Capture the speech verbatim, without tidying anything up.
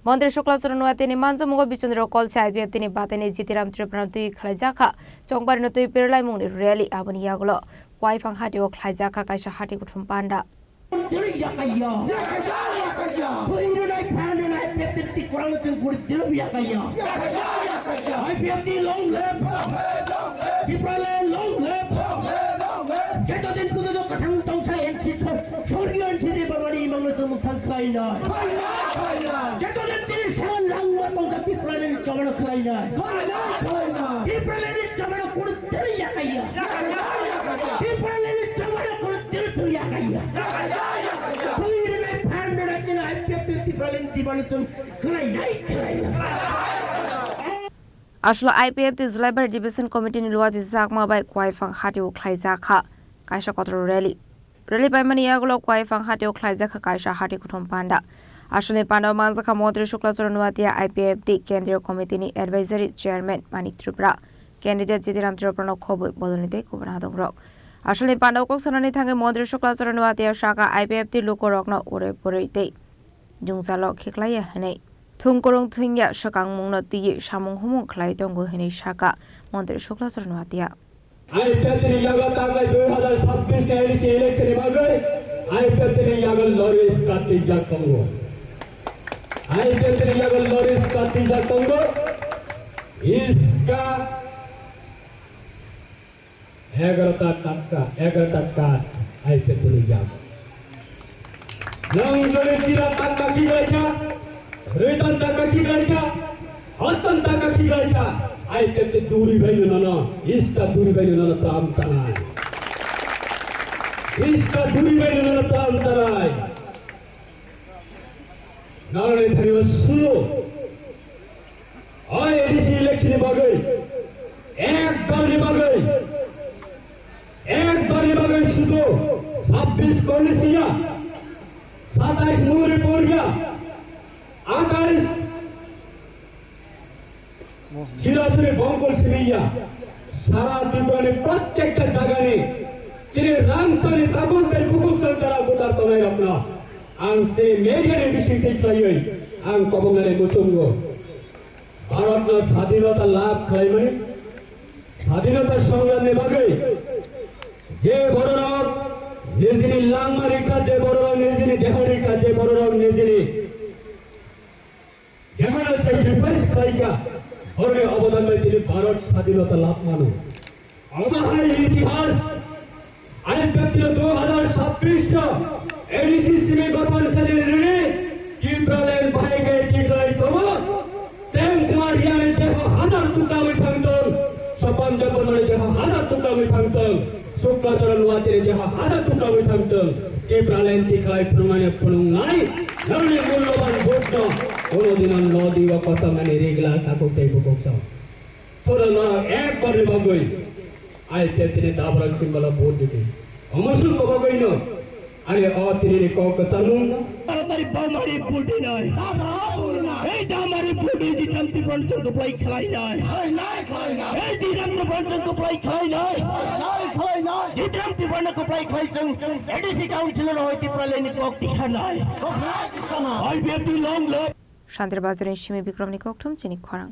Montri Shukla Charan Noatia ni manjamugo bichondro kolse I P F T ni bataini Jitiram Tripura no twi khlaijakha Chongbarino twi perlaimungni rally. Aboni yagulo Kwaiphang hatio khlaijakha kaisa hati kuthum panda. Yakaya, yakaya, yakaya. Yakaya, yakaya. I P F T long live. Long live, long live. Tipraland long live. Long live, long live. Jotodin pujo kathang tongsa N C, sorgiyo N C Debbarmani imangno chwng mwthang khlainai. Khlainai, khlainai. Jotodin chini sagal langma tongsa Tipraland ni chobano khlainai. Khlainai, khlainai. Tipraland ni chobano kunu teri yakaya. Yakaya, yakaya. Tipraland ni chobano kunu teri teri yakaya. Yakaya, yakaya. Khlainai, phan dora chini I P F T Tipraland ni chobano chwng khlainai, khlainai. Aswk I P F T Julaibari Division Committee ni luajijakma bai Kwaiphang hatio khlaijakha kaisa kotor rally. Rally paimani yagulo Kwaiphang hatio khlaijakha kaisa hati kuthum panda. Aswkni panda o manjakha Montri Shukla Charan Noatia, I P F T Kendriya Committee ni Advisory Chairman Manik Tripura, candidate Jitiram Tripura no khobwi bodolni tei kubun hadongrok. Aswkni panda o kok sanani thangwi Montri Shukla Charan Noatia saka I P F T lukurokno urwi purwi tei jwngjalo khiklaiya hwnwi. Thwngkwrwng thwngya swkangmungno twiwi samung humung khlai tongo hwnwi saka Montri Shukla Charan Noatia. I P F T ni yago tangnai dui hazar sabbish ni A D C election ni bagwi I P F T ni yago lorry iska twijak tongo. I P F T ni yago lorry iska twijak tongo. Iska egarota takka, egarota card I P F T ni yago. Nang jodi chira takka khiklaikha, rwitang takka khiklaikha, hotang takka khiklaikha, I P F T duri bai nono, iska duri bai nono tam tanai. Iska duri bai nono tam tanai. Nang le thani sulo. Oi A D C election ni bagwi, ek dal ni bagwi, ek dal ni bagwi sudo sabbish Congress ya, satais Manipur ya, atais Chirachuri Bongkol simi ya, sara Tripura ni prottekta jaga ni chini rangchak ni tabuk tei bukuk chwng chara voter tongnai rokno ang chini media ni bising twi khlaiwi ang kobong nani muchungo. Bharatno sadhinota labh khlaimani, sadhinota songramni bagwi je bororok nijini langma rikha, je bororok nijini deha rikha, je bororok nijini deha sacrifice khlaikha, borokni obodan bai tini Bharat sadhinota labh mano. Omo hai itihas, I P F T dui hazar sabbish o A D C simi gothon khainani rwgwi Tipraland bahai khe tikhlai tongo. Prem Kumar Reang ni deho hazar tukla wngwi thangthung, Swapan Debbarma ni deho hazar tukla wngwi thangthung, Shukla Charan Noatia ni deho hazar tukla wngwi thangthung, Tipraland tikhlai phunuknani phunuknai, nokni mulloban vote no kono dino nodi o kosom ani rigla takhuk tei bukhuk song. Sono norok ekbar ni bagwi I P F T ni dabra symbol o vote ridi. Omo song kobogwi no ani o tini ni kok kwcharmung no. Taratari bamari bulti nai. Ei damari bulti Jitiram Tripura no chwng kwplai khlai nai. Ei Jitiram Tripura no chwng kwplai khlai nai. Jitiram Tripura no kwplai khlai chwng A D C councillor hoi Tipraland ni kok tikha nai. I P F T long live. Shantir Bazar ni simi Bikram ni kokthum chini khorang.